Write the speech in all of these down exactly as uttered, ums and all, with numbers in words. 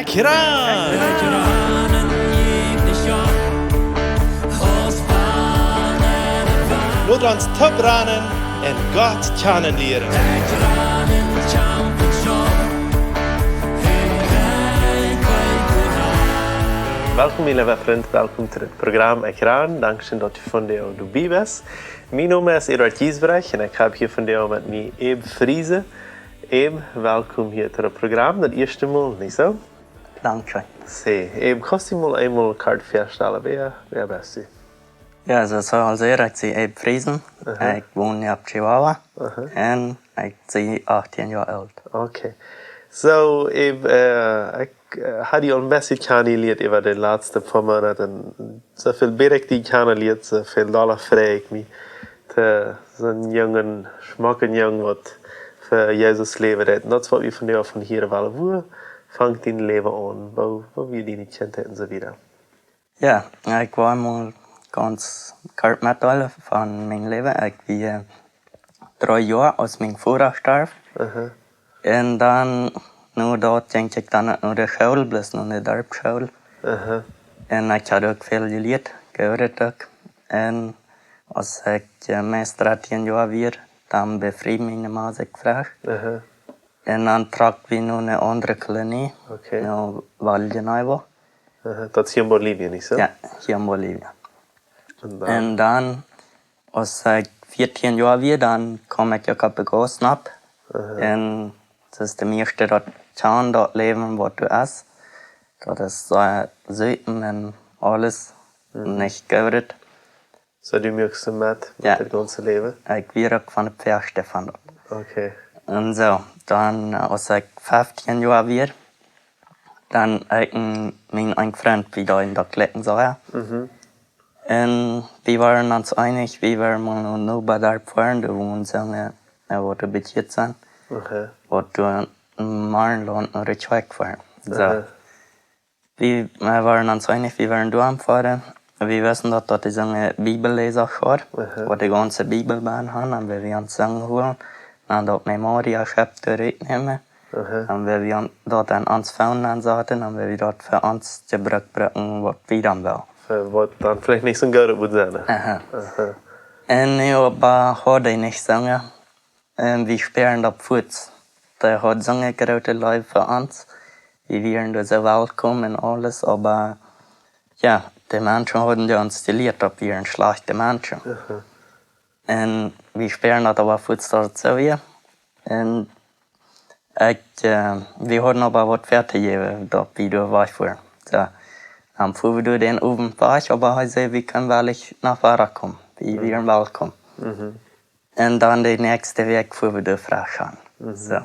Kran! Lot ons toop ranen un Gott kjanen lieren. Welkom, mien leewa Frint, welkom to dit Program Ekj Ran. Dankscheen, daut du vondoag doabie best. Mien Nomen es Eduard Giesbrecht un ekj hab hia vondoag met mie Abe Friesen. Abe, welkom hia to dit Program, daut ieeschte Mol, nich soo? Dankscheen. Soo, Abe, kaust du die mol eemol kort väastalen? Wäa, wäa best du? Jo, soo aus du aul säd, ekj sie Abe Friesen. Aha. Ekj won hia opp Chihuahua. Aha. Un ekj sie achtieen Joa oolt. Okay. Soo, Abe, äh, ekj, äh, hab die aul een bät kjanen jelieet äwa de latste poa Moonat un soo väl bäta ekj die kjanen jelieet, soo väl dolla frei ekj mie. Daut es een junga, schmocka Jung, waut fa Jesus läwen deit. Un daut es waut wie vondoag von hieren wellen. Wua fangt dien Läwen aun? Wua, wua wia diene Kjintheit un soo wieda? Jo, ekj well mol gaunz kort metdeelen von mien Läwen. Ekj wia dree Joa aus mien Voda storf. Aha. Un dan, no daut jinkj ekj dan no de School, bloos no de Darpsschool. Aha. Un ekj haud uk väl jelieet, jehieet uk. Un aus ekj, äh, meist dartieen Joa wia, dan befried miene Ma sikj von. Aha. Un dan trock wie no eene aundre Kolonie, okay, no Valle de Nuevo. Aha, daut es hia en Bolivien, nich soo? Jo, hia en Bolivien. Un dan? Un dan, aus ekj vieetieen Joa wia, dan kjeem ekj uk opp de Gauss nopp. Aha. Un daut es daut ieeschte, daut kjennen daut Läwen, waut du hast. Daut es, äh, Supen un aules. Mhm. Nich jehieet. Soo, du muakst met, met, jo, daut gaunze Läwen? Ekj wia uk von de ieeschte von daut. Okay. Un soo, dan, äh, aus ekj feftieen Joa wia, dan ekj un mien een Frint, wie deeden daut Kjlikjen soo, jo. Mhm. Un wie wieren ons eenich, wie wullen mol no Nobadarp foaren, doa wond soone, äh, waut doa bekjieet sent. Okay. Waut doa en Marnlaunt no de Kjoakj foaren. Soo. Aha. Wie, äh, wieren ons eenich, wie wullen doa foaren. Wie wisten daut, daut doa soone Bibelläsakj wia, aha, waut de gaunze Bibel bennen haud, un wie wullen ons soone holen, un daut Memoria-Schrift doa rutnämen. Aha. Un wie wullen daut aun ons Phone aunsaten, un wie wullen daut fa ons Jebruck brucken, waut wie dan wellen. Fa waut dan veleicht nich soo goot wudd sennen, ne? Aha. Aha. Un nu oba haud hee nich soone. Un wie spieren daut fuaz. Dee haud soone groote Leew fa ons. Wie wieren doa soo welkom un aules, oba jo, de Menschen hauden ons jelieet, daut wie wieren schlajchte Menschen. Aha. Un wie spieren daut oba fuaz, daut soo wia. Un ekj, äh, wie hauden oba waut väatojäwen, daut wie doa wajch wieren. Soo, dan fuaren wie doa dän Owent wajch, oba hee säd, wie kjennen wellich no wieda komen. Wie, mhm, wieren welkom. Mhm. Un dan de näakjste Wäakj fuaren wie doa trigj aun. Mhm. Soo.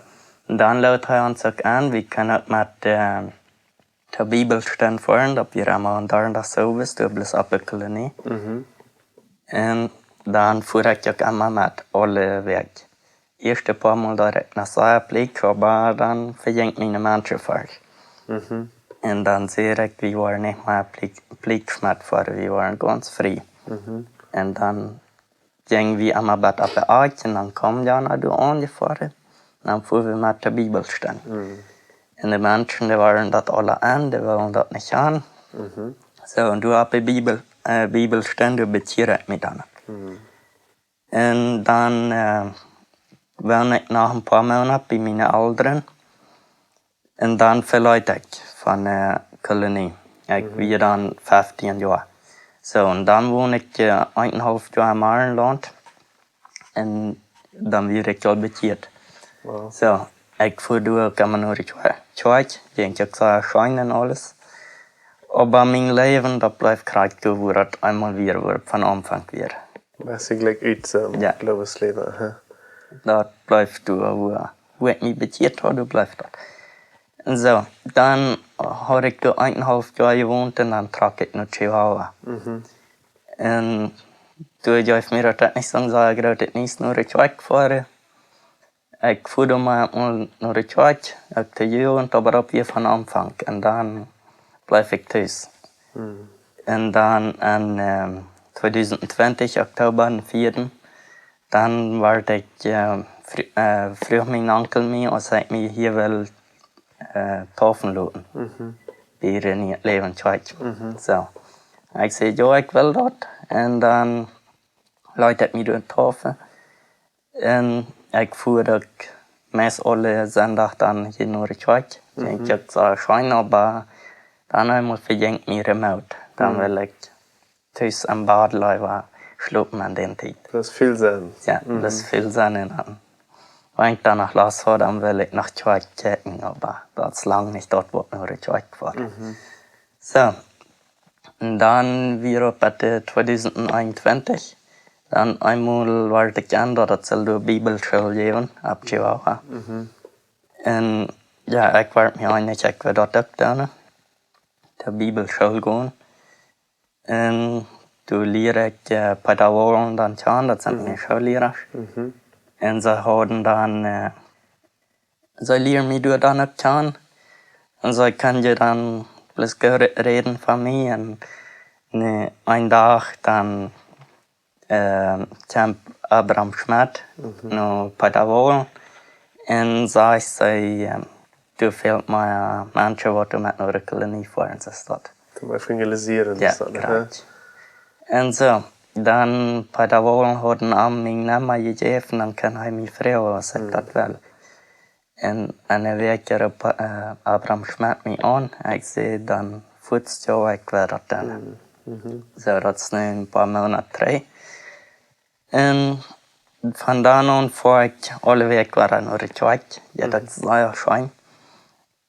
Un dan lood hee ons uk aun, wie kunnen uk met, äh, de Bibelstund foaren, daut wia emma aun Donnadach soo, wia doa bloos opp de Kolonie. Mhm. Un dan fua ekj uk emma met aule Wäakj. Ieeschte poa Mol deed ekj noch sea pliekj, oba dan vejinjen miene Menschen foadich. Mhm. Un dan säd ekj, wie woaren nich mea pliekj, pliekj met foaren, wie woaren gaunz frie. Mhm. Un dan jinjen wie emma bat opp de Akj, un dan kjeem eena doa aunjefoaren. Dan fua wie met de Bibelstund. Mhm. Un de Menschen, dee wieren daut aula aun, dee wullen daut nich han. Mhm. Soo, un doa opp de Bibel, äh, Bibelstund, doa bekjieed ekj mie dan. Mhm. Un dan, äh, wond ekj noch een poa Moonat bie miene Elren. Un dan veleet ekj von, äh, Kolonie. Ekj, mhm, wia dan feftieen Joa. Soo, un dan wond ekj, äh, eenenhaulf Joa en Marnlaunt. Un dan wia ekj aul bekjieet. Wow. Soo, ekj fua doa uk emma no de Kjoa-, Kjoakj, jinkj uk sea scheen un aules. Oba mien Läwen, daut bleef krakjt soo, woo daut eemol wia, woo daut von Aunfank wia. Best jlikj ut, ähm, jo. Gloowesläwen, aha. Daut bleef doa, woo, woo ekj mie bekjieet haud, doa bleef daut. Un soo, dan haud ekj doa eenenhaulf Joa jewont un dan trock ekj no Chihuahua. Mhm. Un doa jeef mie daut nich soo sea groot, daut nich no de Kjoakj foaren. Ekj fua doa mau mol no de Kjoakj, uk de Jugend, oba daut wia von Aunfank. Un dan bleef ekj tus. Mhm. Un dan en, ähm, tweedusent twintich, Oktoba dän vieeden, dan wort ekj, äh, fr-, äh, fruach mien Onkel mie, aus ekj mie hia wull, äh, äh, taufen loten. Mhm. Bie de Nia Läwen Kjoakj. Mhm. Soo. Ekj säd: "Jo, ekj well daut." Un dan leet ekj mie doa taufen. Un ekj fua uk meist aule Sindach dan hia no de Kjoakj. Mhm. Ekj saj: "Scheen, oba dan eemol vejinjt mie de Moot. Dan, mhm, well ekj tus em Bad leewa schlopen aun dee Tiet." Daut es väl Senn. Jo, mhm, daut es väl Senn. Un dan, wan ekj dan noch Lust haud, dan well ekj noch Kjoakj kjikjen, oba daut es lang nich daut, waut no de Kjoakj foaren. Mhm. Soo. Un dan wia opp et, äh, tweedusent eenuntwintich. Dan eemol wort ekj enn, daut et sull doa Bibelschool jäwen, opp Chihuahua. Mhm. Un jo, ekj wort mie eenich, ekj wull daut uk doonen. De Bibelschool gonen. Un doa lieed ekj, äh, Peter Wahlen dan kjanen, daut sent, mhm, miene Schoollierasch. Mhm. Un see hauden dan, äh, see lieeden mie doa dan uk kjanen. Un see kunnen je dan bloos goot räden von mie. Un, äh, een Dach dan, äh, kjeem Abram Schmidt, mhm, no Peter Wahlen. Un säd see, äh, doa fält mie Menschen, waut doa met no de Kolonie foaren, es daut. Toom evangelisieren, jo, es daut, ne? Krakjt. Un soo, dan Peter Wahlen haud am miene Numma jejäft, dan kunn hee mie froagen, aus ekj, mhm, daut well. Un, un eene Wäakj roopt, äh, Abram Schmidt mie aun. Ekj säd dan fuaz: "Jo, ekj well daut doonen." Mhm. Mhm. Soo, daut es nu een poa Moonat trigj. Un von dan aun foa ekj aule Wäakj wada no de Kjoakj. Jo, daut, mhm, es sea scheen.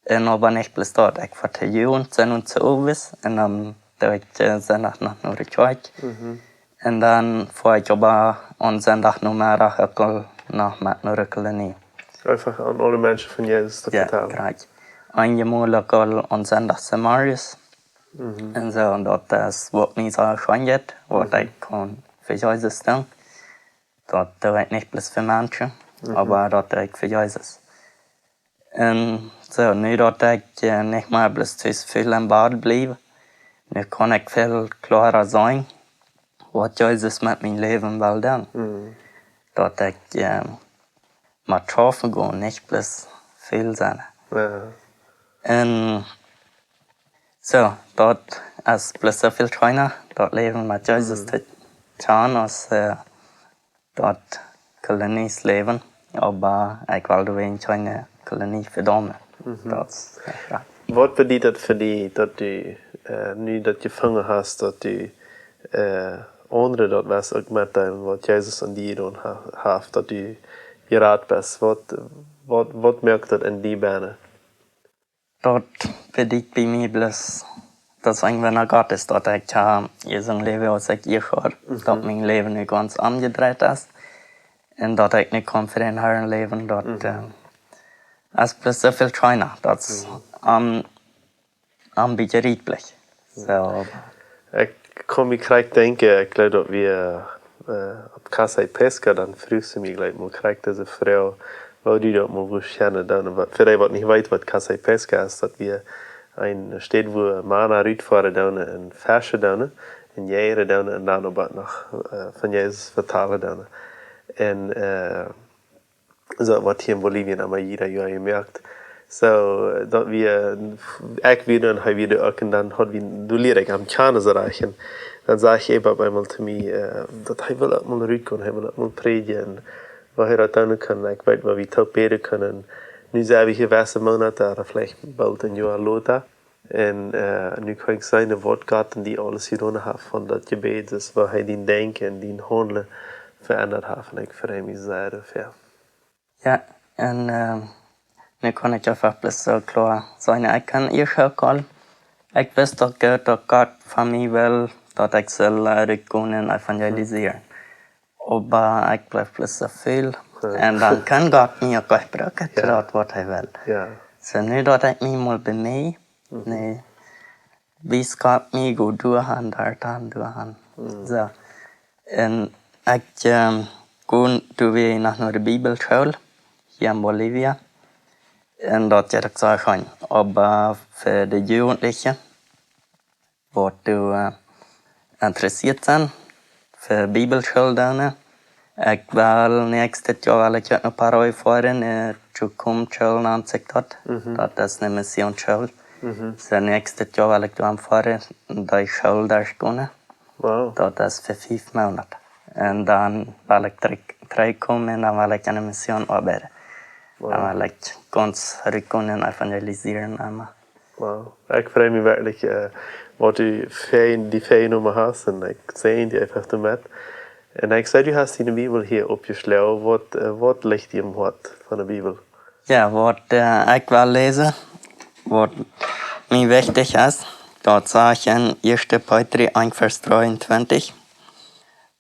Un oba nich bloos daut. Ekj foa to Jugend, Sindach un Sindach owes. Un dan doo ekj, äh, Sindach noch no de Kjoakj. Mhm. Un dan foa ekj oba aun Sindach Nomeddach uk aul noch met no de Kolonie. Eefach aun aule Menschen von Jesus to, jo, vetalen. Krakjt. Eenjemol uk aul aun Sindach zemorjes. Mhm. Un soo, un daut es waut mie sea scheen jeit, waut, mhm, ekj kaun fa Jesus doonen. Daut doo ekj nich bloos fa Menschen, mhm, oba daut doo ekj fa Jesus. Un soo, nu daut ekj, äh, nich mea bloos tus väl em Bad bliew, nu kaun ekj väl kloara seenen, waut Jesus met mien Läwen well doonen. Mhm. Daut ekj, äh, mau schaufen go, nich bloos väl sennen. Jo. Un soo, daut es bloos soo väl scheena, daut Läwen met Jesus, mhm, to kjanen, aus, äh, daut Koloniesläwen, oba ekj well doawäajen kjeene Kolonie vedaumen. Mhm. Daut es, jo. Waut bediet daut fa die, daut du, äh, nu daut jefungen hast, daut du, äh, aundre daut west uk metdeelen, waut Jesus aun die jedonen ha-, haft, daut du jerat best? Waut, waut, waut moakt daut enn die bennen? Daut bediet bie mie bloos, daut es een Wunda Gottes, daut ekj, äh, hia soo läw, aus ekj hia hia, mhm, daut mien Läwen nu gaunz omjedreit es. Un daut ekj nu kaun fa dän Herrn läwen, daut, mhm, äh, es bloos soo väl scheena. Daut es, mhm, om-, onbejrieplich. Soo. Ekj kaun mie krakjt denkjen, ekj jleew daut wie, äh, opp Casa y Pesca, dan fruach see mie jlikj mol krakjt dise Froag, woo du daut mol wurscht kjennen doonen. Oba fa dee waut nich weet waut Casa y Pesca es, daut wia eene Städ wua Mana rutfoaren doonen un feschen doonen un jäajen doonen un dan oba noch, äh, von Jesus vetalen doonen. Un, äh, soo waut hia enn Bolivien emma jieda Joa jemoakt. Soo, daut wia, ekj wia doa un hee wia doa uk, un dan haud wie, doa lieed ekj am kjanen, soo rajcht. Dan säd hee opp eemol to mie, äh, daut hee well uk mol rutgonen, hee well uk mol prädjen. Woo hee daut doonen kunn, ekj weet, woo wie toop bäden kunnen. Nu sent wie hia wesse Moonaten, ooda veleicht boolt een Joa lota. Un, äh, nu kaun ekj seenen, waut Gott enn die aules jedonen haft von daut Jebäd, es woo hee dien Denkjen un dien Haundlen veendat haft. Un ekj frei mie sea doafäa. Jo, un, äh, nu kaun ekj eefach bloos soo kloa seenen. Ekj kaun ieescht uk aul, ekj wist daut Gott, daut Gott von mie well, daut ekj sull, äh, rutgonen un evangelisieren. Oba ekj bleef bloos soo väl. Jo. Un dan kaun Gott mie uk jebruken, jo, daut waut hee well. Jo. Soo nu daut ekj mie mol bemieej, mhm, nu wiest Gott mie, go doa han, doa han, doa han. Mhm. Soo. Un ekj, ähm, go doa wada no de Bibelschool hia enn Bolivien. Un daut jeit uk sea scheen. Oba fa de Jugendliche, waut doa, äh, interessieet sent fa Bibelschool doonen, ekj well näakjstet Joa well ekj no Paraguay foaren, äh, Chocom School nant sikj daut. Mhm. Daut es eene Missionsschool. Mhm. Soo näakjstet Joa well ekj dan foaren, dee School derchgonen. Wow. Daut es fa fief Moonat. Un dan well ekj trigj, trigjkomen un dan well ekj aun de Mission oabeiden. Wow. Dan well ekj gaunz rutgonen un evangelisieren emma. Wow. Ekj frei mie werkjlich, äh, waut du fa, die väajenomen hast un ekj säajen die eefach doamet. Un ekj see, du hast diene Bibel hia oppjeschloagen. Waut, äh, waut licht die aum Hoat von de Bibel? Jo, waut, äh, ekj well läsen, waut mie wichtich es, daut sajcht en ieeschte Petrus eent Varsch dreeuntwintich: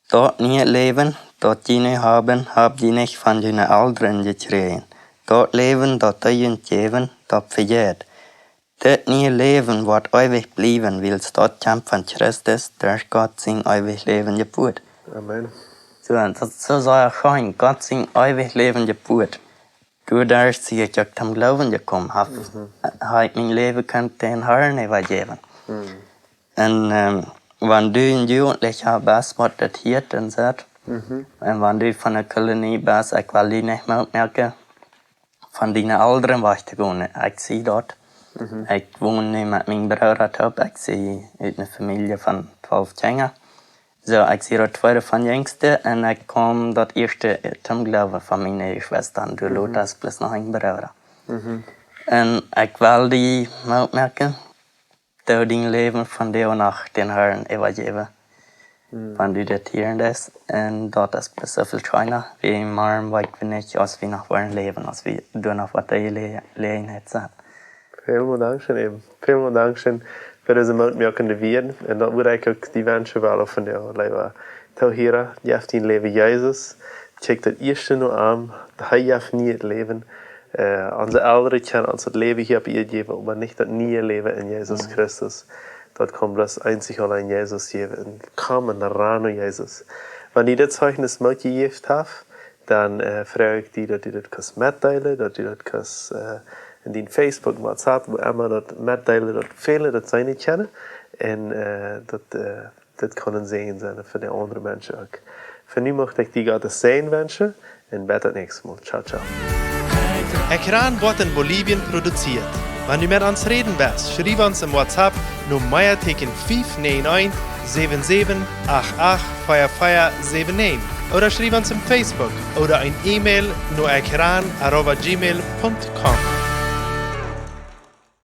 Daut niee Läwen, daut jie nu haben, hab jie nich von june Elren jekjräajen. Daut Läwen, daut dee junt jäwen, daut vejeit. Dit niee Läwen woat eewich bliewen, wiels daut kjemt von Christus, derch Gott sien eewich läwendjet Wuat. Amen. Soo, un daut es soo sea scheen, Gott sien eewich läwendjet Wuat. Doaderch sie ekj uk toom Gloowen jekomen, hab, mhm, hab ekj mien Läwen kunt dän Herrn äwajäwen. Mhm. Un, ähm, wan du een Jugendlicha best, waut daut hieet un sitt, mhm, un wan du von de Kolonie best, ekj well die nich Moot moaken, von diene Elren wajch to gonen. Ekj see daut. Mhm. Ekj won nu met mien Brooda toop. Ekj sie ut eene Famielje von twalf Kjinja. Soo, ekj sie daut tweede von jinjste un ekj kjeem daut ieeschte, äh, toom Gloowen von miene Jeschwista. Un doa, mhm, lota es bloos noch een Brooda. Mhm. Un ekj well die Moot moaken, doo dien Läwen von vondoag dän Herrn äwajäwen. Mhm. Wan du daut hieren deist, un daut es bloos soo väl scheena, wie morjen weeten wie nich, aus wie noch woaren läwen, aus wie doa noch waut de Gele-, Jeläajenheit sent. Välmol Dankscheen, Eben. Välmol Dankscheen fa dise Moot moakende Wieed. Un daut wudd ekj uk die wenschen, well, von die, leewa Toohiera, jeff dien Läwen Jesus. Kjikj daut ieeschte no am, hee jeft nieet Läwen. Äh, onse Elren kjennen ons daut Läwen hia opp Ieed jäwen, oba nich daut niee Läwen en Jesus, mhm, Christus. Daut kaun bloos eenzich auleen Jesus jäwen. Un komm un ran no Jesus. Wan die dit Zeichnis Moot jejäft haft, dan, äh, froag ekj die, daut du daut kaust metdeelen, daut du daut kaust, äh, en dien Facebook, WhatsApp, wua emma daut metdeelen, daut väle daut seenen kjennen. Un, äh, daut, äh, daut kaun een Säajen sennen fa de aundre Menschen uk. Fa nu mucht ekj die Gott sienen Säajen wenschen un bat daut näakjste Mol. Ciao, ciao. Ekran woat en Bolivien produziert. Wan du met ons räden west, schriew ons em WhatsApp no Meateeken fief näajen eent, säwen säwen acht acht, vea vea säwen näajen. Ooda schriew ons em Facebook ooda een E-Mail no ekran arroba gmail punkt com.